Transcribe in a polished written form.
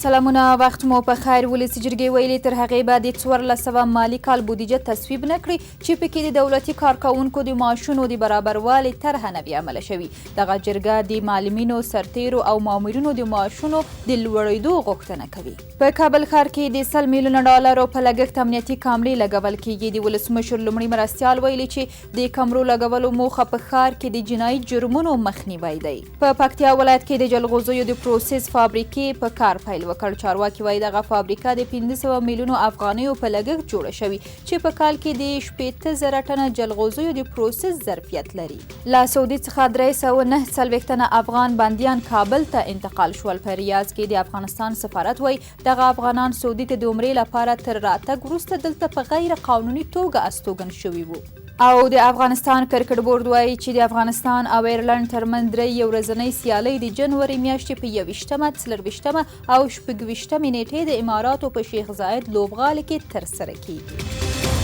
سلامونه، وخت مو په خیر. ولسي جرګې ویلي، تر هغې به د 1400 مالي کال بودیجه تصویب نه کړي چې پکې د دولتي کارکوونکو د معاشونو د برابروالي طرحه نه وي عمله شوي. دغه جرګه د معلمینو، سرتیرو او مامورینو د معاشونو د لوړېدو غوښتنه کوي. په کابل ښار کې د 100 میلیونه ډالرو په لګښت امنیتي کامرې لګول کیږي. د ولسمشر لومړي مرستیال ویلي چې د کمرو لګولو موخه په ښار کې د جنایي جرمونو مخنیوی دی. په پکتیا ولایت کې د جلغوزیو د پروسس فابریکې په کار پیل وکړ. چارواکي وایي، دغه فابریکه د 500 میلیونو افغانیو په لګښت جوړه شوې چې په کال کې د 60,000 ټنه جلغوزیو د پروسس ظرفیت لري. له سعودي څخه 349 تنه افغان بندیان کابل ته انتقال شول. په ریاض کې د افغانستان سفارت وایي، دغه افغانان سعودي ته د عمرې لپاره تر راتګ وروسته دلته په غیر قانوني توګه استوګن شوي وو. او د افغانستان کرکټ بورډ وایي چې د افغانستان او ایرلنډ ترمنځ درې یو ورځنۍ سیالۍ د جنوري میاشتې په 21مه، 24مه او 26مې نیټې د اماراتو په شیخ زاید لوبغالي کې ترسره کیږي.